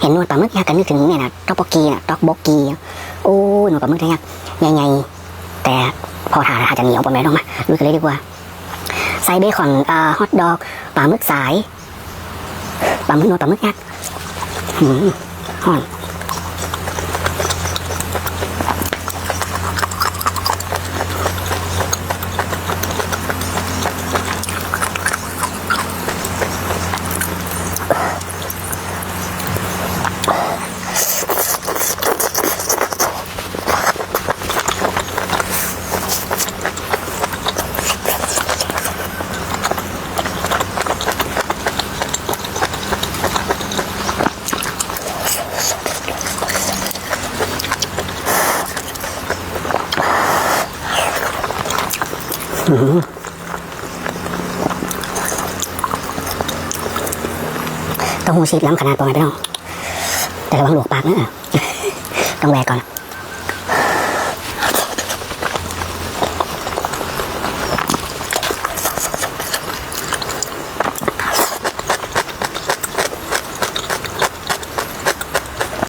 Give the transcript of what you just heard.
ນໜວດປາໝຶກຍັກ ກໍນຶກເຖິງແມ່ນ ຕອກໂບກີນະ ຕອກໂບກີ. ໂອ້ຍ ໜວດປາໝຶກຍັກໃຫຍ່ໆ ແຕ່ພໍຖ້າ ຖ້າຈະໜຽວ ພໍ່ແມ່ພີ່ນ້ອງ. ມາ ລຸຍກັນເລີຍດີກວ່າ. ໃສ່ເບຄອນ ເອີ ຮອດດອກ ປາໝຶກສາຍ ປາໝຶກ ໜວດປາໝຶກຍັກ. ຫືມ ຮ້ອນ. ເຕົ້າຫູ້ຊີດລ້ຳຂະໜາດ ພໍ່ແມ່ພີ່ນ້ອງ. ແຕ່ລະວັງຫຼວກປາກເດີ ຕ້ອງແຫວກກ່ອນ.